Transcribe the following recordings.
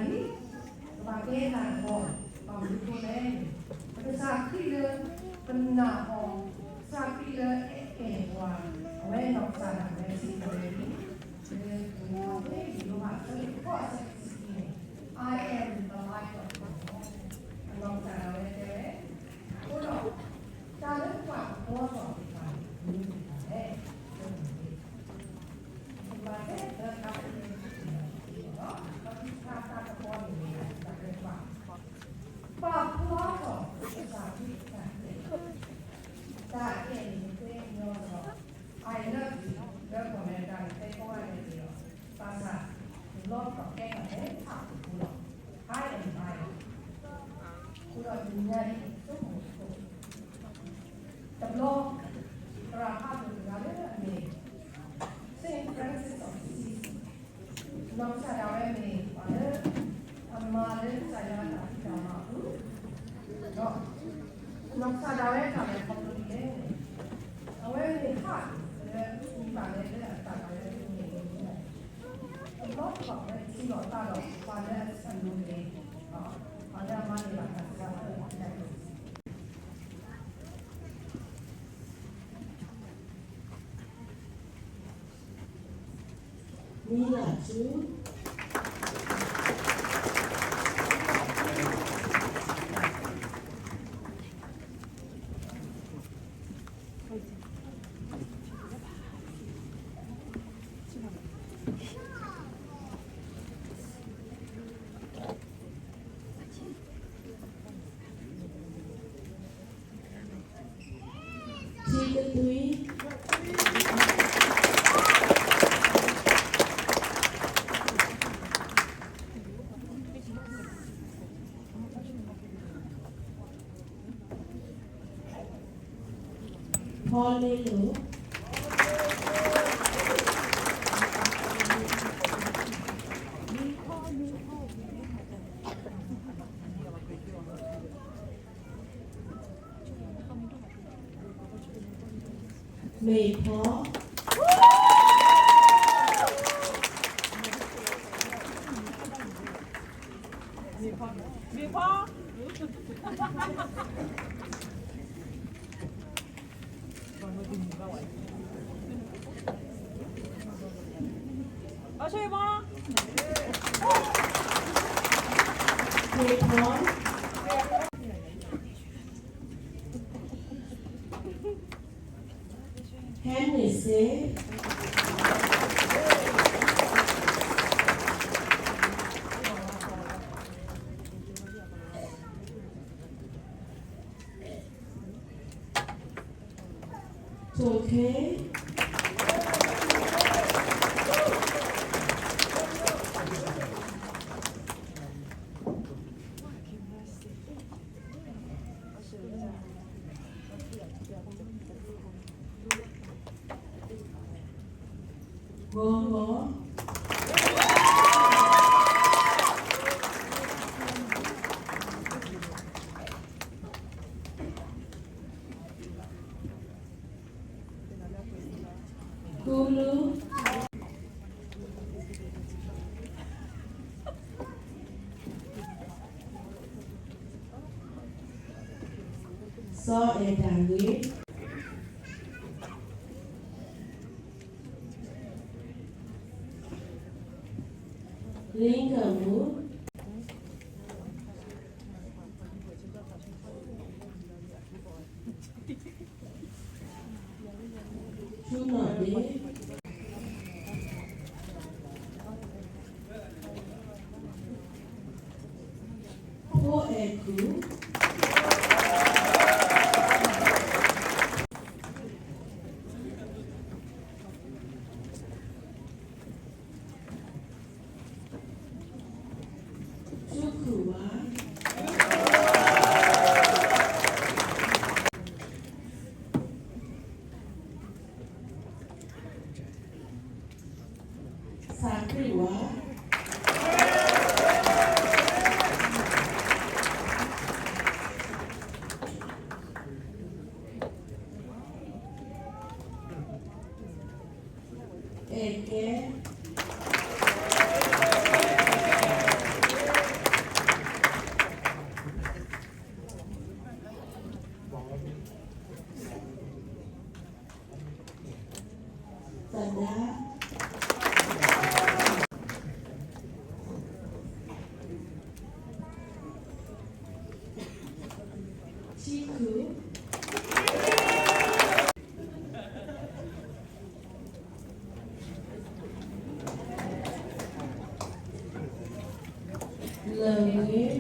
ကဘၣ်ကဲတၢ်ကီ, ဘၣ်မနုၤအဃိလဲၣ်, ပကစၢ်ခရံာ်လၢပနာ်အီၤ, ကစၢ်ခရံာ်လၢအအဲၣ်ပှၤ, အဝဲနီၢ်ကစၢ်ဒၣ်ဝဲစံးဝဲ, လၢပမ့ၢ်လၢယိၤဟၣ်အဆၢဒိၣ်ဃိးအဆၢဖိတဆံခံန့ၣ်, I am the light of the world. အနီၢ်ကစၢ်ဒၣ်ဝဲတဲဝဲ, အဃိဒီး တၢ်လၢပှၤကဘှီထီၣ်သ့ၣ်တဖၣ်န့ၣ် မနုၤသ့ၣ်တဖၣ်လဲၣ်. ပှၤဘှီထီၣ်ကစၢ်ခရံာ်အတၢ်အဲၣ်, တၢ်အဲၣ်န့ၣ် သ့ၣ်ညါလီၤ, I love you လၢကီၢ်အမဲရကၤန့ၣ် သဲကီဝဲန့ၣ်လီၤ. ဘၣ်ဆၣ် လီၤထီၣ်ကဲထီၣ်လၢထးခိၣ်ပူၤလီၤ. I am light. အဃိဒီးတနံၤညါအံၤ ဆိကမိၣ်ဆိကမိၣ် တဘျီ သရၣ်ဖးဒိၣ်တဂၤလၢအမ့ၢ် Saint Francis of Assisi, နီၢ်ကစၢ်ဒၣ်ဝဲမ့ၢ်ပှၤလၢ အမၤလၢကစၢ်ယွၤအတၢ်ဖံးတၢ်မၤအပူၤ, ဒီး နီၢ်ကစၢ်ဒၣ်ဝဲတၢ်လဲၤခီဖျိဒ်လဲၣ်, အဝဲမ့ၢ်ဟးလၢအမံၤဘၣ်လဲၣ်လၢအတၢ်ဒၣ်ဝဲမ့ၢ်န့ၣ်, တဘျီဃီဝဲထံၣ်လိာ်သးဒီးပှၤလၢအဆၢနုၤန့ၣ်, ပှၤလၢအမၤန့ၢ်ဘၣ်တၢ်ဆၢကတီၢ် မံလၢ်ထူ, ထံကသွံ, ဖီလ့လိၤ, မ့ၢ်ဖီ, မ့ၢ်ဖီ, မ့ၢ်ဖီ, ဟဲန့ၣ်စ့ ထိၣ်ခ့, ဂီၤဂီၤ, ကူလူ, စီၤအဲၣ်တၢ်ဂ့ၤ, လ့ကမူ, ထူနီၣ်ဒ့, ဖိအဲၣ်ခူၣ်, ထူခူၣ်ဝါ, စၣ်ခရံာ်ဝါ, အဲၣ်ကဲ, လၢၢ်ဂ့ၤ,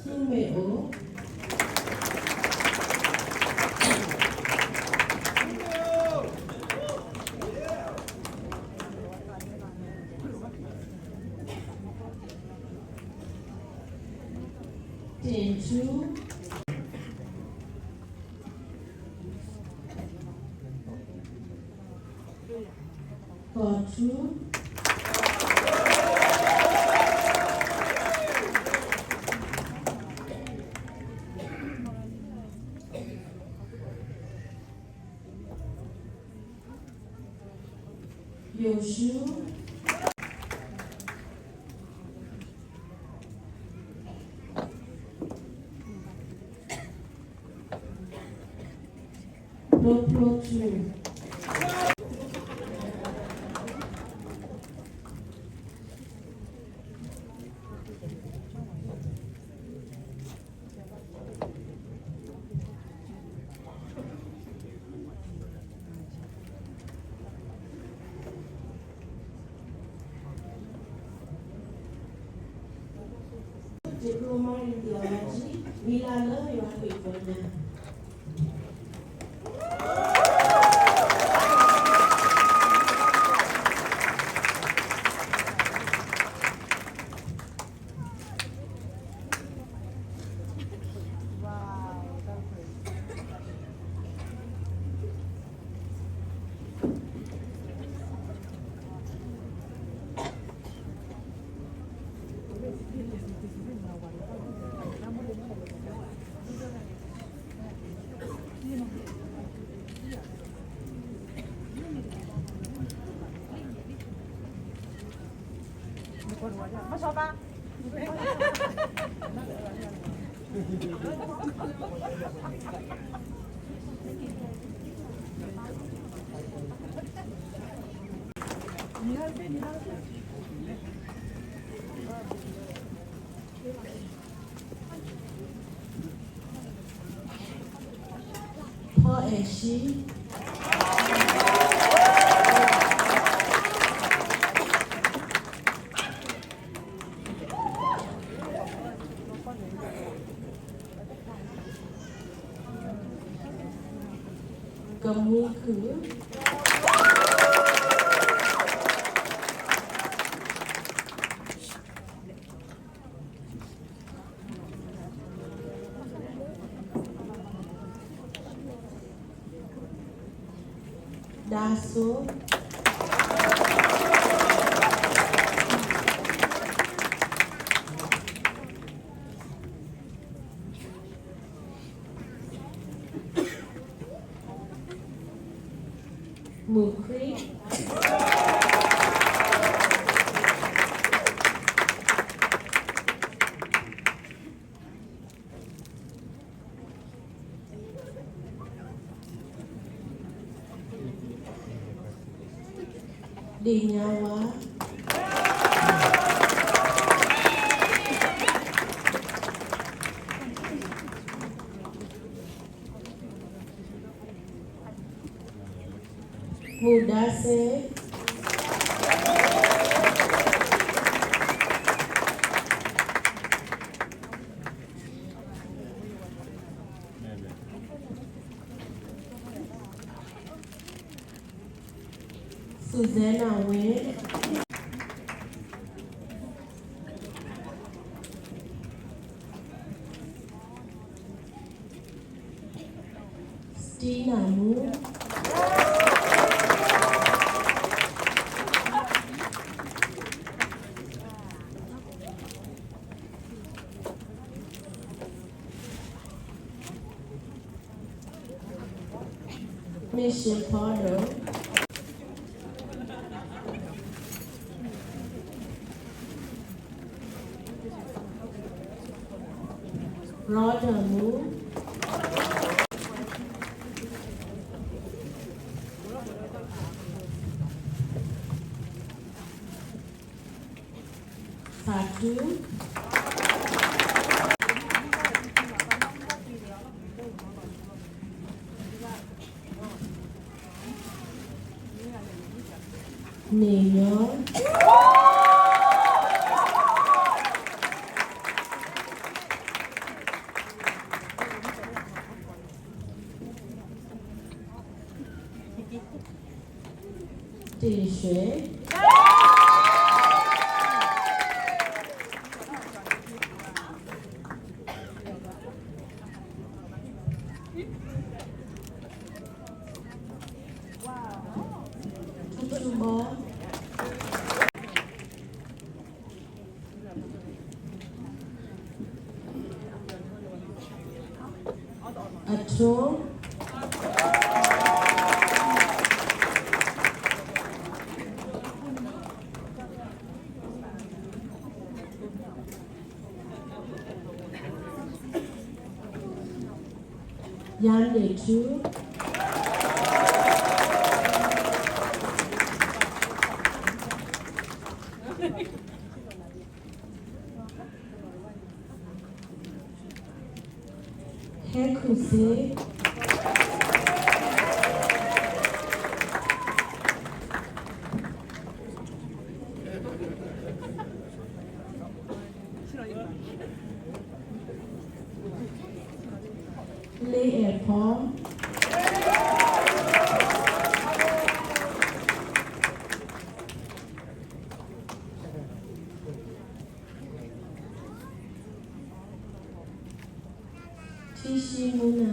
ဆူမဲာ်အိၣ်, တ့ၢ်ထူ, ကီၢ်ထူ, ယိၤၡူ, ဒိဖျိထူ, ယကျိမီၢ်ရံ theology မံၤလၢ်လၢယွၤဟ့ၣ်ပှၤညါ ဖီအဲၣ်ဆံ ကမူခုၣ် ဒၣ်စိ မုၢ်ခွံ ဒ့ၣ်ညါဝါ မုၢ်ဒါစဲ စူၣ်စဲနၢ်ဝ့ စတံနၢ်မူ မ့ၢ်ၡ့ဖီဒိၣ် ရီဒၢၣ်မူ ဖးထူ မ့ၢ် န့ၣ်ညီ တ့ၢ်ရွှဲ ထူထူဘီ အထိ ယၤန့ၣ်ထူ ဟဲခူၣ်စ့ လ့အဲၣ်ဖီ ထံဆံမူနၤ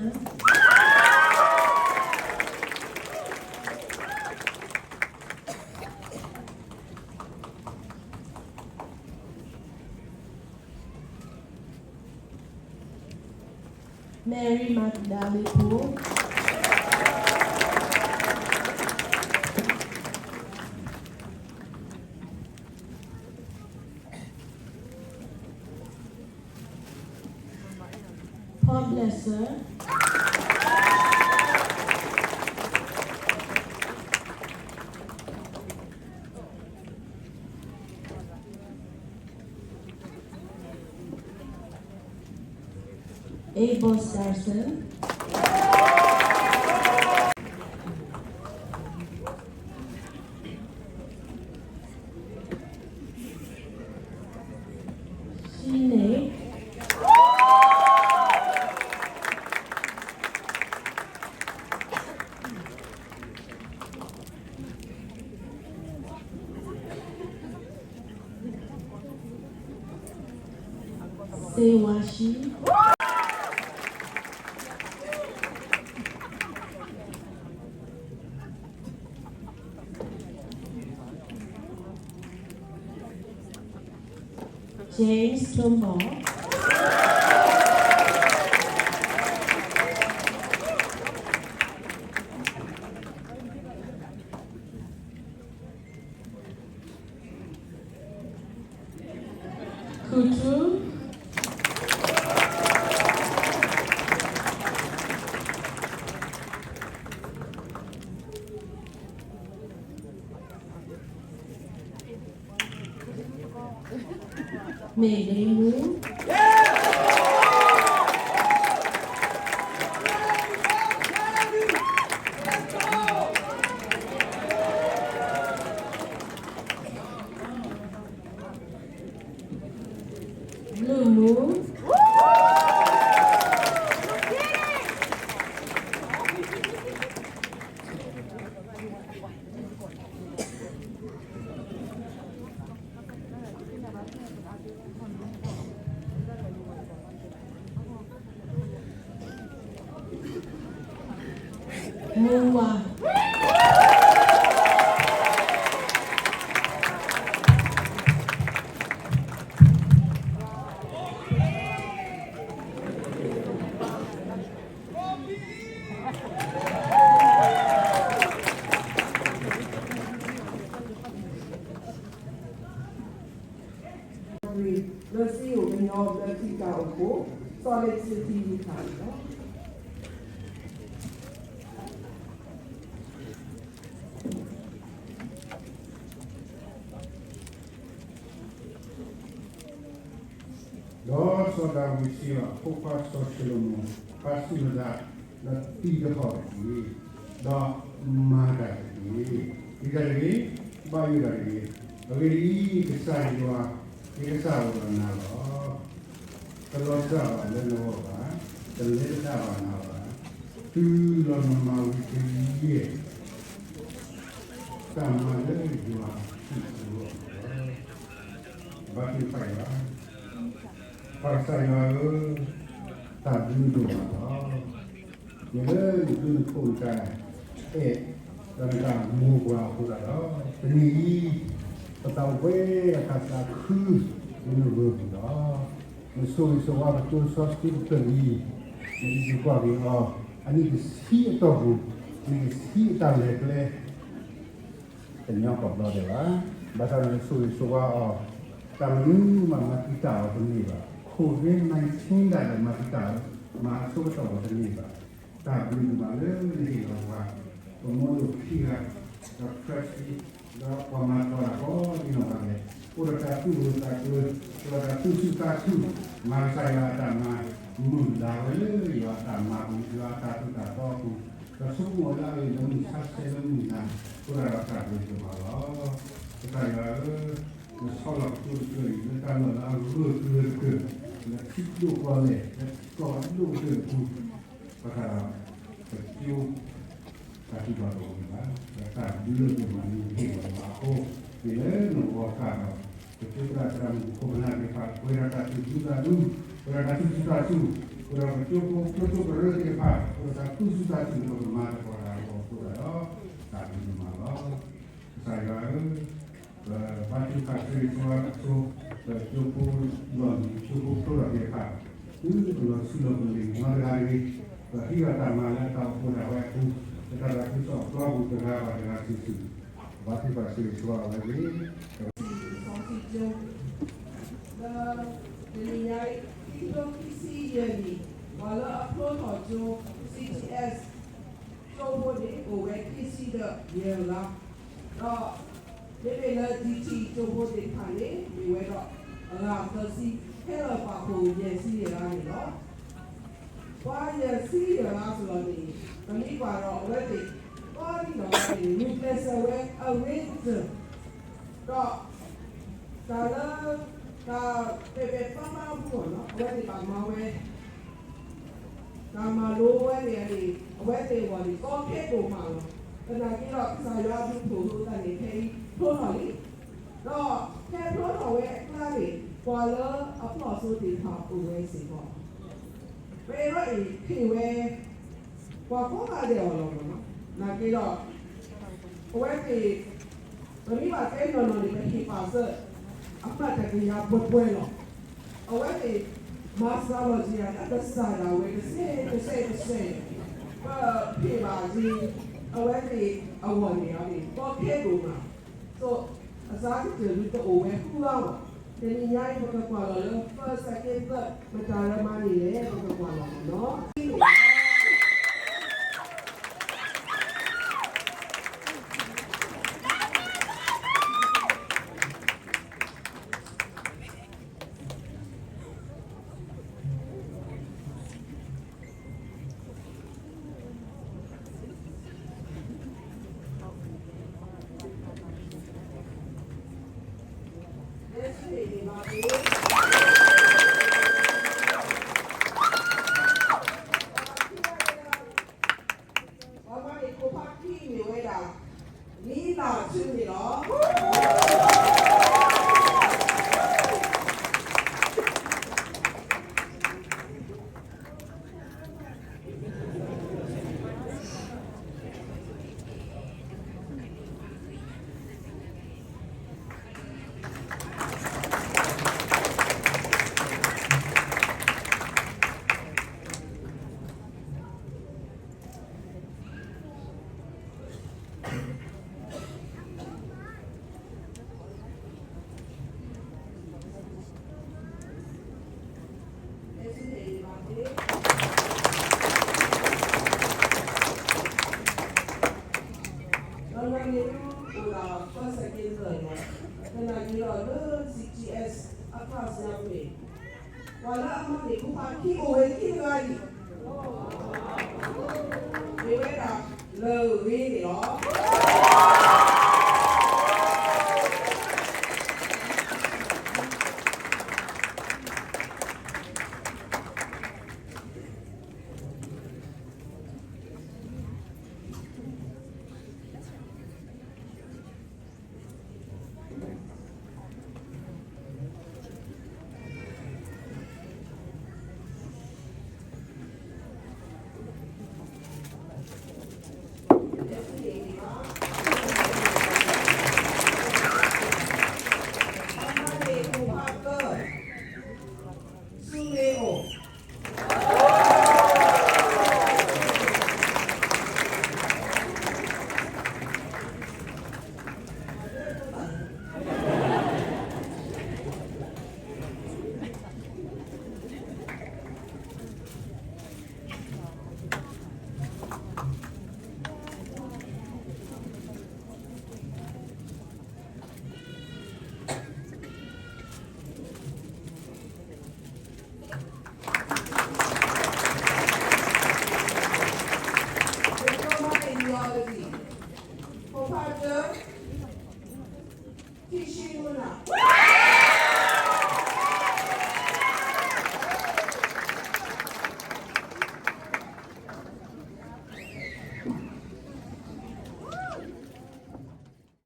Mary Magdalene Pope. ဖီဘျဲၣ်စၢ Abel Sarson. စ့ဝါဆံ James Turnbull. ခူၣ်ထူ မ့ၢ်လ့မူ ဘျုးမူ မူဝါ လၢစ့အိၣ်ကညီလၢထံကၢ်အိၣ်ဖှိၣ် စီၤလ့ၣ်စ့ထံယံၤခးန့ၣ်လီၤ. ဒီးစီၤဒၤဝံးစံးဘၣ်အဖိခွါစီၤၡလိၤမိၣ်, ပာ်ဆူၣ်နသးဒီးသံတဟီၣ်တက့ၢ်, ဒီးမၤတၢ်တက့ၢ်. ဝံသးတဂ့ၤ ဘၣ်ယိၣ်တၢ်တဂ့ၤ. အဂ့ၢ်ဒ်အံၤ, ကစၢ်ယွၤ, ယကစၢ်အိၣ်ဒီးနၤလီၤ. တလီၤစၢ်ဘၣ်လၢနဂီၢ်ဘၣ်, တလဲၤတတၢ်ဘၣ်နၤဘၣ်. တုၤလီၤနမၤဝံၤတယဲၢ် တၢ်မၤလၢယွၤအထံအဂီၢ်လီၤ. ဘါထုကဖၣ်ယွၤ, ပၢ်ကစၢ်ယွၤဧၢ, တၢ်ဘျုးဒိၣ်မးလီၤ. မ့ၢ်လၢနဘျုးနဖှိၣ်နတၢ်အဲၣ် ဒီးနတၢ်မိၢ်ပှၢ်အဃိသတးဒီး တနံၤအံၤ ပသးအိၣ်ပှဲၤအခါသးခုလၢနဂီၢ်ပူၤလီၤ. နဆိၣ်ဂ့ၤဆိၣ်ဝါပှၤကၠိစီဆှံတဖျၢၣ်အံၤ, နအံးက့ၤကွၢ်က့ၤအီၤ, အနံၣ်တဆံအတီၢ်ပူၤ, နံၣ်တဆံအတၢ်လဲၤကျဲ တညီကီၢ်ဘျီဒဲးဘၣ်. ဘၣ်ဆၣ်နဆိၣ်ဂ့ၤဆိၣ်ဝါအီၤ, တၢ်မနုၤမးမၤသံတၢ်အီၤတန့ၢ်ဘၣ်. ခိၣ်ရ့နၢၣ်ဆံဒၣ်လဲာ်မၤသံတၢ်အီၤ, မၤအဆိကတီၢ်အီၤတန့ၢ်ဘၣ်. တၢ်ဘျုးဒိၣ်မးလၢနဟ့ၣ်လီၤပှၤ, ပမိၢ်ဒိၣ်ခံဂၤ, ဒီး trustee, ဒီးပှၤမၤတၢ်ကိးဒံနီၢ်ဂၤဒဲး, အိၣ်ဒီးတၢ်သူၣ်ဂၢၢ်သးကျၢၤ, အိၣ်ဒီးတၢ်သူၣ်ဆူၣ်သးဆူၣ်, မၤကစၢ်ယွၤအတၢ်မၤ, မုၢ်လၢ်ဝဲလၢယွၤအတၢ်မၤပူၤ, ယွၤအတၢ်သိၣ်တၢ်သီအပူၤ, ဒီးဆိကမိၣ်ဝဲလၢအဂ့ၢ်လၢမုၢ်ဆါဆဲးလၢမုၢ်နၤ, အဃိသတးဒီးတၢ်ဘျုးဒိၣ်မးလီၤ. ကစၢ်ယွၤဧၢ, နဆီလီၤပကၠိတဖျၢၣ်အံၤလၢတၢ်လီၢ်လၢအဂၢၢ်ကျၢၤတဖျၢၣ်, လၢထံဒိၣ်ကီၢ်လဲၢ်, လၢထံကီၢ်အဒိၣ်ကတၢၢ်အပူၤ, ဘၣ်ဆၣ်ဒီး ပကၠိ တၢ်ထူးဘၣ်ဒိၣ်ဝဲဘၣ်, ဒီးတၢ်ဘျုးဒိၣ်မးလၢနဟ့ၣ်လီၤပှၤအဃိ, မ့ၢ်လၢနဂီၢ်ကဒီး, ပကၠိသရၣ်သရၣ်မုၣ်ခိၣ်ပနၢ်သ့ၣ်တဖၣ်, ပဝဲဒၣ်တၢ်သူၣ်ဒူသးဒူ, ပဝဲဒၣ်တၢ်သူၣ်ဆူၣ်သးဆူၣ်, ပဝဲဒၣ်ပကၠိဖိကၠိဖိကရၢသ့ၣ်တဖၣ်, ပဝဲဒၣ်တၢ်သူၣ်ဆူၣ်သးဆူၣ်, ပကမၤသကိးတၢ်အဂီၢ်အဃိသတးဒီး, တၢ်ဘျုးဒိၣ်မးလီၤ. ကစၢ်ယွၤဧၢ, ပဘါထုကဖၣ်ဆိၣ်ဂ့ၤဆိၣ်ဝါအဆိ, ပကၠိဖိလီၢ်လံၤ, ကၠိဖိဖျိထီၣ်သ့ၣ်တဖၣ်, သုကလီၤဆူလီၤပလ့ၤနီတဂၤတဂ့ၤ, ပဟံးဒီးတၢ်မၤလၢတၢ်အိၣ်ဖှိၣ်ဒၣ်ဝဲအပူၤ, ပတၢ်သးခုကစီၣ်အပျီပူၤတဂၤဘၣ်တဂၤစုာ်စုာ်, ဘါထုကဖၣ်ဆိၣ်ဂ့ၤဆိၣ်ဝါအဝဲသ့ၣ် လၢတနံၤညါအံၤ ခံကထိခံဆံယဲၢ်နံၣ် ပှၤလၢအဖျိထီၣ်ကၠိ စီၣ်ထံၣ်အဲၣ် ကၠိဖိန့ၣ် အိၣ်ဝဲခံဆံဒီးယဲၢ်ဂၤ, ဒီးမ့မ့ၢ်လၢ ဒံထံၣ် ကၠိဖိသ့ၣ်တဖၣ်န့ၣ် မ့ၢ်ဝဲဒီးအဂၤသၢဆံ, ခဲလၢာ်ပာ်ဖှိၣ်ယဲၢ်ဆံယဲၢ်ဂၤန့ၣ်လီၤ. ပှၤယဲၢ်ဆံယဲၢ်ဂၤစ့ၢ်ကီးန့ၣ် ပမ့ၢ်ကွၢ်ဒီးအဝဲသ့ၣ် ကိးဒံနီၢ်ဂၤန့ၣ် မ့ၢ်ကျဲးစၢးဝဲအဂ့ၤကတၢၢ်, ဒီး တၢ်လၢ တၢ်ပဲာ်ပဲာ်ဖးဖးအပူၤလီၤ, အဝဲသ့ၣ်ဘၣ်မၤဝဲ တၢ်မၤလိဝဲန့ၣ်န့ၣ် အဝဲသ့ၣ်အဂီၢ်န့ၣ် ကီခဲဒိၣ်မးလီၤ. သနာ်က့ဒီး ကစၢ်ယွၤအဘျုးအဖှိၣ်အဃိသတးန့ၣ် ဖဲအံၤဖျိထီၣ်လံ, ဒီးဖဲဖျိထီၣ်ဝဲအကျါန့ၣ် ပှၤလၢအဖျီၣ်စိသ့ၣ်တဖၣ်အိၣ်ဝဲစ့ၢ်ကီး, ပအဲၣ်ဒိးအံၤဟ့ၣ်ဝဲ ပှၤကိးဂၤဒဲးအီၤလီၤမး, သနာ်က့ဒီး အဝဲသ့ၣ် ပမ့ၢ်ဘၣ်တဲနီၢ်နီၢ်န့ၣ် ပဟ့ၣ်ပာ်စၢၤ အမှတ်တကယၤပှဲၤပှဲၤလီၤ. အဝဲသ့ၣ် မၤစှၤလီၤက့ၤယၤလၢကစၢ်ဒၣ်ဝဲတစဲးတစဲးတစဲး, ပဟ့ၣ်ဘၣ်က့ၤ အဝဲသ့ၣ်အဂီၢ်န့ၣ် ကီခဲဒိၣ်မး, အစးထီၣ်တၢ်ဒုးတအိၣ်ဝဲဃုဘၣ်လီၤ. တနံၤညါအံၤ ပကကွၢ်လီၤလၢ first second third မတၤလၢမၤန့ၢ်လဲၣ် ပကကွၢ်လီၤမးနီၤ. ပှၤမၤန့ၢ်ခိၣ်ဖးခံမ့ၢ်ဝဲဒၣ် လံလၢ်ဆူန့ၣ်လီၤ. ဒီးနၤန့ၣ်ဒုးအိၣ်ဒၣ် first second third လီၤ. သနာ်က့ဒီးလၢ စီၣ်ထံၣ်အဲၣ် အခၣ်စၢဖဲ ပှၤလၢအမၤန့ၢ်ခိၣ်ဖးခံအိၣ်ဝဲခံဂၤအံၤ, မ့ၢ်ဝဲဒၣ်လၢဂ့ၤန့ၣ်လီၤ.